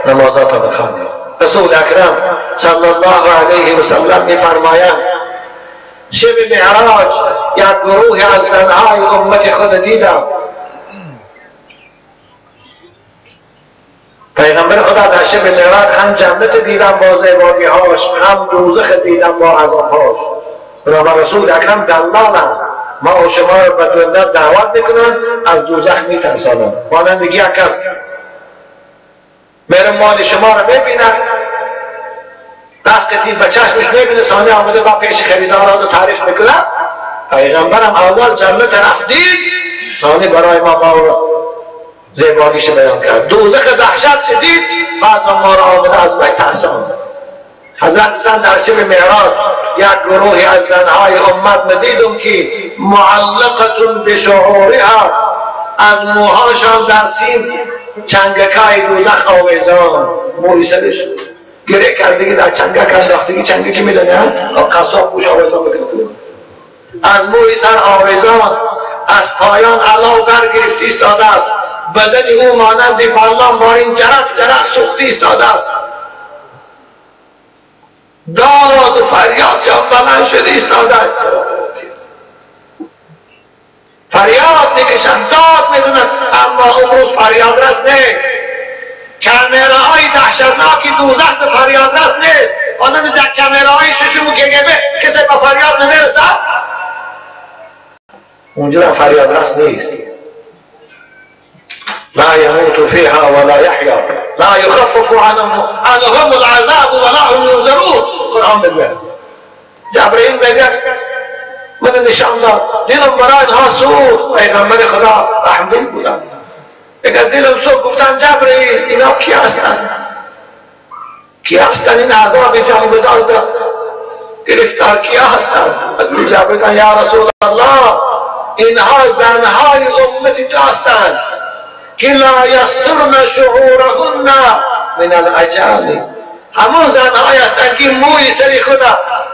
نمازات بخوانید. رسول اکرم صلی الله علیه و سلم میفرمایند شب معراج یک گروه از زنهای امت خود دیدم. پیغمبر خدا در شب معراج هم جنت دیدم با زیبایی‌هاش، هم دوزخ دیدم با عذابهاش. بنابر رسول اکرم دلالند، ما و شما رو به جنت دعوت میکنن، از دوزخ میترسانند. مانند یک کس میره مال شما رو میبینه، دست کتی به چشمش میبینه، ثانی آمده با پیش خریداران رو تعریف میکنه. پیغمبرم اول جنت رفت دید، ثانی برای ما رو زیباییش بیان کرد. دوزخ وحشت شدید، بعد ما را آمده از وی ترساند. حضرت گفتند در شب معراج یک گروهی از زنهای امت میدیدم که معلقة بشعورها، از موهاشان در سیم چنگکای دوزخ آویزان. موی سرش گره کردگی در چنگک انداختگی، چنگکی میدونی ها، قصاب پوش آویزان بکنه. از موی سر آویزان، از پایان علاو برگرفته ایستاده است. بدن او مانند بالان بارین جرق جرق سوخته ایستاده است. داد و فریاد یا بلند شده ایستاده، فریاد میکشند، داد میزنند، اما امروز فریاد رس نیست. کامره های دهشتناکی دوزخ فریاد رس نیست. آنان در کامره های ششم و کگبه کسی به فریاد نمیرسد، اونجا فریاد رس نیست. لا يموت فيها ولا يحيا لا يخفف عنهم العذاب ولا هم ينظرون. قرآن میگه، جبرئیل میگه من نشان داد، دلم برای اینها سوخت. پیغمبر خدا رحمدل بودم، اگر دلم سوخت گفتم جبرئیل اینا کی هستند؟ کی هستند این عذاب جانگداز گرفتار کی هستند؟ جبرئیل یا رسول الله اینها زنهای امت تو هستند که لا یسترن شعورهن من الاجانب. همون زنهای هستند که موی سری خود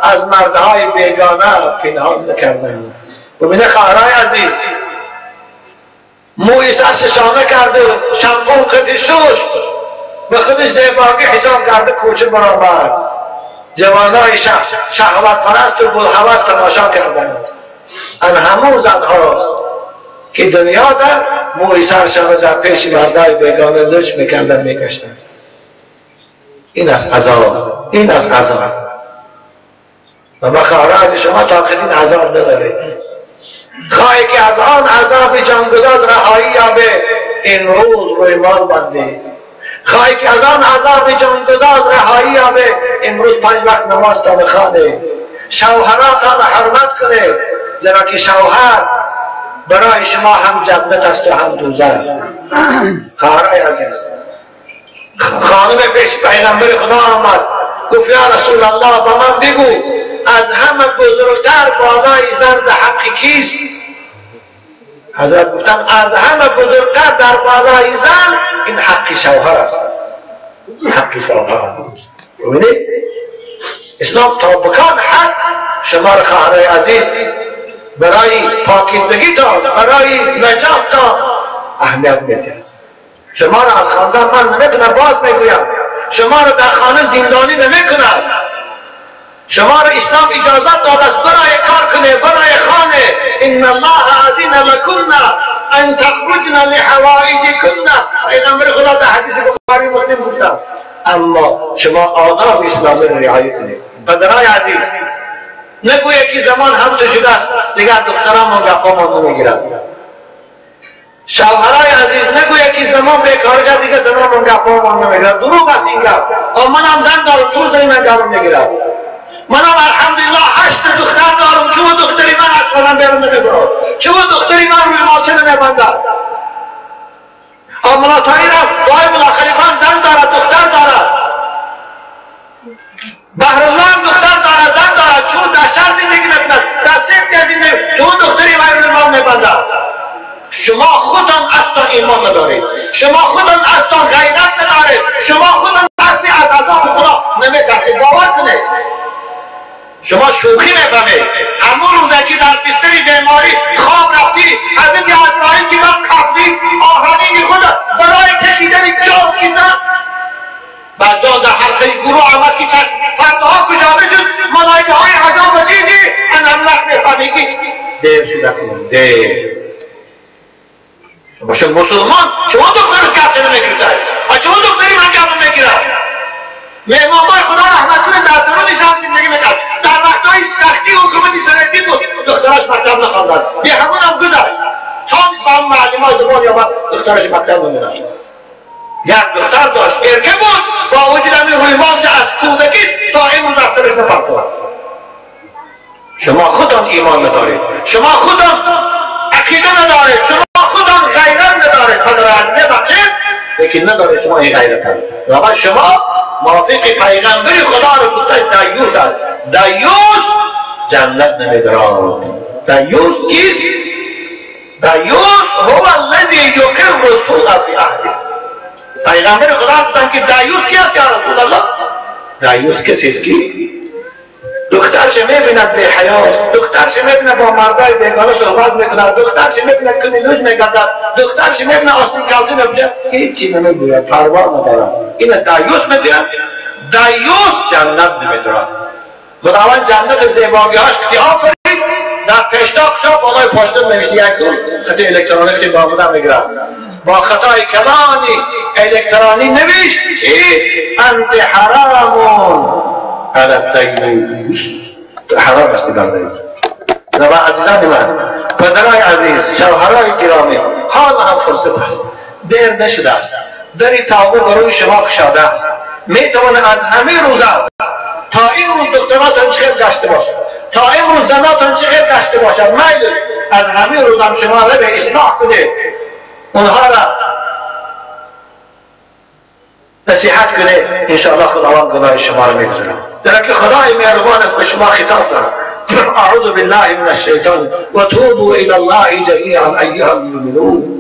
از مردهای بیگانه پنهان نکردند. ببینه خواهرای عزیز، موی سرش شانه کرده، شامپو قدی شوش، به خودش زیبایی حساب کرده، کوچه برآمد. جوانای شهوت پرست و بلهوس تماشا کردند. ان همون زنهاست که دنیا در موی سرشان در پیش مردای بیگانه لچ میکردن، میکشتن. این از عذاب، این از عذاب. و ما خواهران شما طاقت این عذاب نداره. خواهی که از آن عذاب جانگداز رهایی یابه، این روز روی مال بنده. خواهی که از آن عذاب جانگداز رهایی یابه، امروز 5 وقت نماز تا بخوانه، شوهراتان حرمت کنه، زیرا که شوهر برای شما هم جنت است و هم دوزخ. خواهرای عزیز، خانم پیش پیغمبر خدا آمد، گفت یا رسول الله به من بگو از همه بزرگتر بالای زن در حق کیست؟ حضرت گفتن از همه بزرگتر در بالای زن این حق شوهر است. حق شوهر. ببینید اسلام تا بکان حق شما را خواهرای عزیز برای پاکیزگی داد، برای نجات داد، اهمیت میده. شما را از خواندن من نمیکنم، باز میگویم شما را در خانه زندانی نمیکند. شما را اسلام اجازت داد است برای کار کنه، برای خانه. ان الله اذن لکن ان تخرجن لحوائجکن. پیغمبر خدا در حدیث بخاری مسلم گفتم. اما شما آداب اسلامی را رعایت کنید. پدرای عزیز، نگوید که زمان هم تو شده است دیگر دختران گپامان نمیگیرند. شوهرای عزیز، نگوید که زمان بیکار شد دیگه زنان گپامان نمیگیرند. دروغ است این گپ. من هم زن دارم، چون زنی من گپم میگیرد. منم الحمدلله 8 دختر دارم، چون دختری من از خانم بیرون نمیبرد، چون دختری من روی ماچه نمیبندد. ملا طاهر وای ملا خلیفه هم زن دارد، دختر دارد. بحرالله هم دختر دارد، زن دارد. چون در شهر زندگی نمیکند، در سمت زندگی نمیکند، چون دختری من روی مال میبندد. شما خودتان اصلا ایمان ندارید، شما خودتان اصلا غیرت ندارید، شما خودتان اصلا از عذاب خدا نمیترسید. باور کنید شما شوخی میفهمید. همون روزه که در بستر بیماری خواب رفتی، حضرت عزرائیل که من کافی آهنین خود برای کشیدن جان کیزم دیر شده کن دیر باشه مسلمان شما دخترش گپ نمیگیرد، شما دختری من گپ نمیگیرد. مهمان‌های خدا رحمت کنه در درون شهر زندگی میکرد، در وقتهای سختی حکومتی سنتی بود، دخترش مکتب نخواندند، یه همون هم گذشت تا با هم معلمای زبان یابد دخترش مکتب نمیرفت. یک دختر داشت ارکه بود، با وجود همین روی از کودکی تا امروز دخترش نپرتوند. شما خودتان ایمان ندارید، شما خودتان عقیده ندارید، شما خودتان غیرت ندارید. خدا ببخشید لیکن ندارید شما این غیرت. و شما موافق پیغمبر خدا رو گفته دیوس است. دیوس جنت نمیدراد. دیوس کیست؟ دیوس هو الذی یقر السوء فی اهله. پیغمبر خدا گفتن که دیوس کی است یا رسول الله؟ دیوس کسی است که دخترش میبیند بی حیاست، دخترش میبیند با مردای بیگانه صحبت میکند، دخترش میبیند کنیلوش میگردد، دخترش میبیند آستین کلتی میپوشد، هیچی نمیگوید، پروا ندارد. این دیوس میگوید. دیوس جنت نمیدارد. خداوند جنت زیباگیهاش که آفرید در پشتاق شا بالای پاشتن نوشته یک خط الکترونیک که با بودن میگیرد، با خطای کلانی الکترونی نوشت چی؟ انت حرامون علی الدیوس. حرام است بر دیوس. و عزیزان من، پدرای عزیز، شوهرای گرامی، حال هم فرصت است، دیر نشده است، در توبه بروی شما کشاده است. میتوان از همه روزه تا این روز دختراتان چه گشته باشد، تا امروز زناتان چه گشته باشد، میل از همه روز هم شما را به اصلاح کنید، اونها را نصیحت کنید، انشاءالله خداوند گناه شما را میگذارد. در که خدای مهربان است به شما خطاب دارد. اعوذ بالله من الشیطان و توبوا الی الله جمیعا ایها المؤمنون.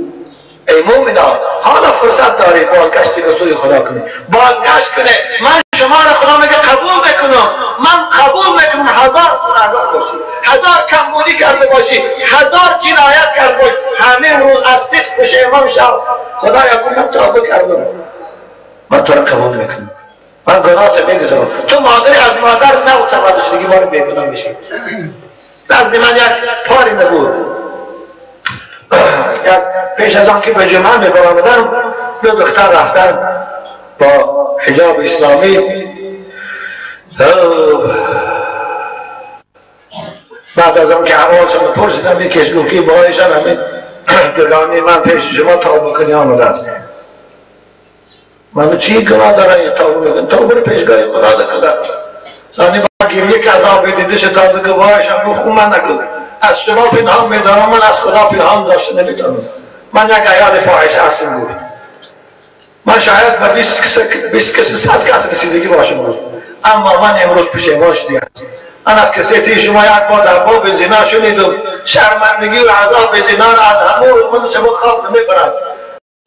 ای مؤمنان، حالا فرصت دارید بازگشتی به سوی خدا کنید، بازگشت کنید. من شما را خدا میگه قبول میکنم، من قبول میکنم. هزار گناهکار باشی، هزار کمبودی کرده باشی، هزار جنایت کرده باشی، همه روز از صدق پشیمان شو. خدایا من توبه کردم، من تو را قبول میکنم، من گناهت میگذارم. تو مادری از مادر نو تولد شدی، بار بیگناه میشی. نزد من یک پاری نبود. یک پیش از آن که به جمعه میبرآمدم، دو دختر رفتن با حجاب اسلامی. بعد از آن که احوالشان پرسیدم، یکیش گفت که بایشان همین گرانی من پیش شما توبه کنی آمده است. من چی گناه داره توبه بکنی؟ توبه رو پیشگاه خدا نکنه. ثانی با گریه کرد، به دیدش تازه که بایشان گفت من نکن، از شما پنهان میدارم، من از خدا پنهان داشته نمیتونم. من یک عیال فاحشه هستم بود، من شاید به 20 کس 100 کس رسیدگی باشم بود، اما من امروز پشیمان شدیم. من از کسی شما یک بار در باب زنا شنیدم، شرمندگی و عذاب زنا را از همون روز من شما خواب نمیبرد.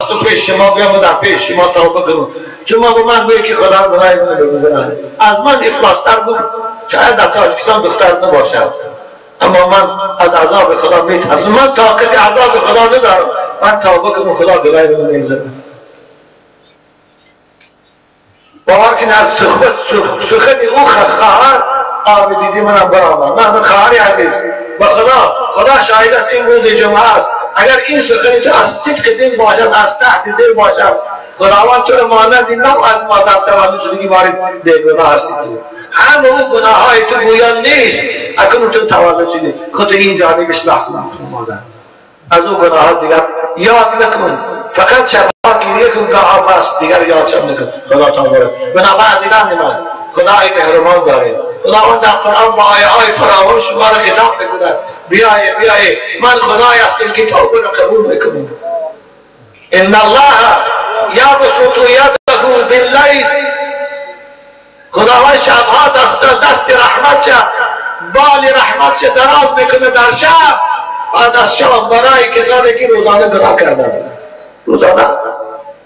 تو پیش شما بیام و در پیش شما توبه کنم، شما به من گویی که خدا گناه منو بگذارد. از من افلاستر بود، شاید در تاجیکستان دختر نباشد، اما من از عذاب خدا میترسم، من طاقت عذاب خدا ندارم، من توبه کنم خدا گناه منو میگذارد. باور کن از سخن او خواهر آب دیدی منم برآمد. من خواهری عزیز، و خدا خدا شاهد است این روز جمعه است، اگر این سخن تو از صدق دل باشد، از تحت دل باشد، خداوند تو را مانند نو از مادر تولد شدگی وارد بیگناه هستی. همه او گناه های تو گویا نیست، اکنون تو تولد شدی، خود این جانب اصلاح کن مادر، از او گناه ها دیگر یاد نکن، فقط شبها گریه کن گاه بس، دیگر یاد شب نکن. خدا تعالی بنابر عزیزان من، خدای مهربان دارید. خداوند در قرآن با آیه های فراوان شما را خطاب میکند، بیایید بیایید، من خدای هستم که توبه را قبول میکنم. ان الله یبسط یده باللیل. خداوند شبها دست رحمت شه، بال رحمت شه دراز میکنه در شب، بعد از شام برای کسانی که روزانه گناه کردن، روزانه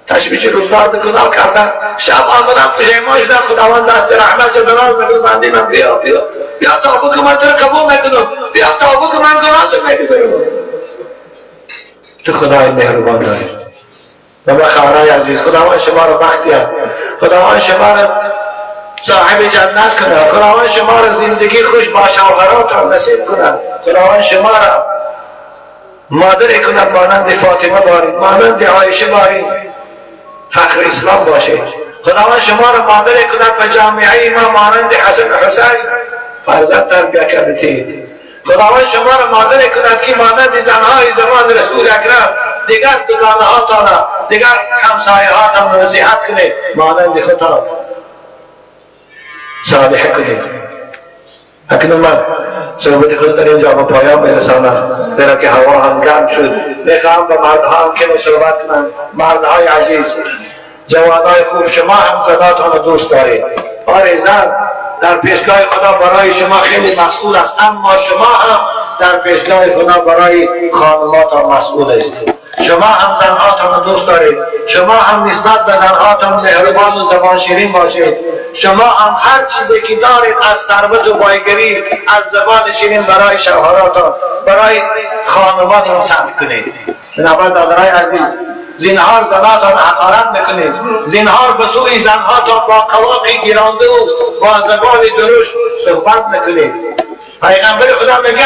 تشویش روزگار گناه کردن، شب آمدن پشیمان شدن، خداوند دست رحمت دراز میکنه، بنده من بیا بیا بیا توبه کن، من تو رو قبول میکنم، بیا توبه کن، من گناه تو میگذارم. تو خدای مهربان داری. و خواهرای عزیز، خداوند شما رو بخت دهد، خداوند شما رو صاحب جنت کند. خداوند شما را زندگی خوش با شوهراتان نصیب کند. خداوند شما را مادر کند مانند فاطمه بارید، مانند عایشه بارید، فخر اسلام باشید. خداوند شما را مادر کند به جامعه ما مانند حسن و حسین فرزند تربیت کردید. خداوند شما را مادر کند که مانند زنهای زمان رسول اکرم دیگر دوگانه هاتان، دیگر همسایه هاتان نصیحت کنید، مانند خودتان صالح کنید. اکنون من صحبت خود در اینجا به پایان میرسانم، زیرا که هوا هم گرم شد. میخواهم به مردها هم که صحبت کنم. مردهای عزیز، جوانای خوب، شما هم زناتان را دوست دارید. آره، زن در پیشگاه خدا برای شما خیلی مسئول است، اما شما هم در پیشگاه خدا برای خانماتان مسئول است. شما هم زنهاتان را دوست دارید، شما هم نسبت به زنهاتان مهربان و زبان شیرین باشید. شما هم هر چیزی که دارید از ثروت و بایگری، از زبان شیرین برای شوهراتان، برای خانماتان صرف کنید. بنابراین برادرای عزیز، زینهار زناتان حقارت میکنید، زینهار به سوی زنهاتان با قواقی گیرانده و با زبان درشت صحبت میکنید. پیغمبر خدا میگه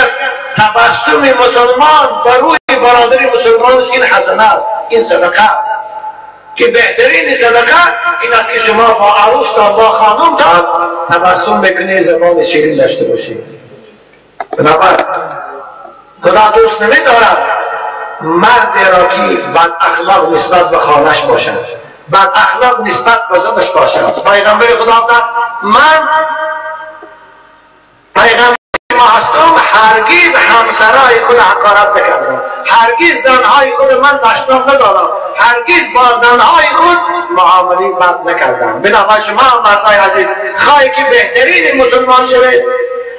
تبسم مسلمان بر روی برادر مسلمانش این حسنه است، این صدقه است، که بهترین صدقه این است که شما با عروستان، با خانمتان تبسم بکنید، زبان شیرین داشته باشید. بنابراین خدا دوست نمیدارد مرد را که بد اخلاق نسبت به خانهش باشد، بد اخلاق نسبت به زنش باشد. پیغمبر خدا من پیغمبر ما هستم، هرگز همسرای خود حقارت نکردم، هرگز زنهای خود من دشنام ندادم، هرگز با زنهای خود معامله بد نکردم. بنابراین شما مردای عزیز، خواهی که بهترین مسلمان شوید،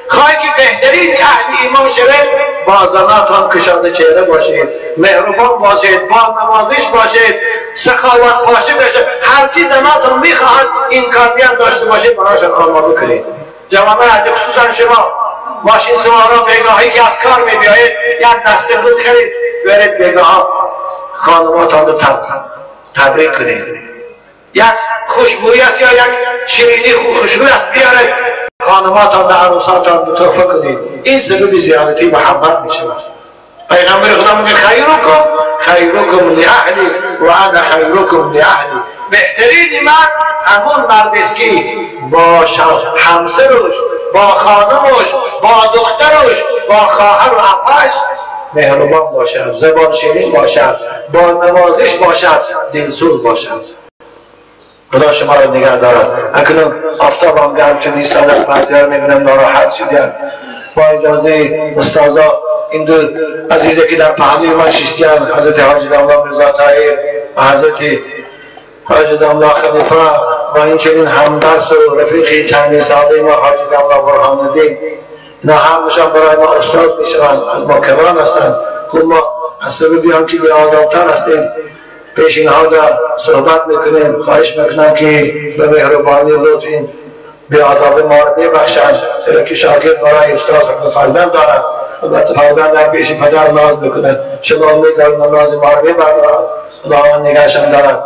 خواهی که بهترین اهل ایمان شوید، با زناتان کشاده چهره باشید، مهربان باشید، با نوازش باشید، سخاوت پاشه باشید. هرچی زناتان میخواهد امکانیت داشته باشید برایشان آماده کنید. جوانان عزیز، خصوصا شما ماشین سوارا، بیگاهی که از کار میبیایید یک دسته گل خرید برید بیگاه خانماتان رو تبریک کنید. یک خوشبویی است یا یک شیرینی خوشبویی است بیارید خانماتان به عروساتان رو تحفه کنید. این سبب زیادتی محبت می شود. پیغمبر خدا میگه خیرکم خیرکم لاهلی و انا خیرکم لاهلی. بهترین مرد همون مرد است که با همسرش، با خانمش، با دخترش، با خواهر و عمه‌اش مهربان باشد، زبان شیرین باشد، با نوازش باشد، دلسوز باشد. خدا شما را نگه دارد. اکنون آفتاب هم گرم شد، ایستاده است، بعضی‌ها رو می‌بینم ناراحت شدن. با اجازه استادا، این دو عزیزه که در پهلوی من شیشتیان، حضرت حاجی داملا میرزا طاهر و حضرت حاجی داملا خلیفه و این چنین همدرس و رفیقی چندین ساله ما حاجی داملا برهان الدین، اینا همشان برای ما استاد میشوند، از ما کلان هستند. خب ما از سبب آن که بی‌آدابتر هستیم پیش اینها در صحبت میکنیم. خواهش میکنم که به مهربانی لطف این بی‌آداب ما رو ببخشند، چرا که شاگرد برای استاد حق فرزند دارد. البته فرزند در پیش پدر ناز میکند، شما میدارد ناز ما رو ببردارد. خداوند نگهشان دارد.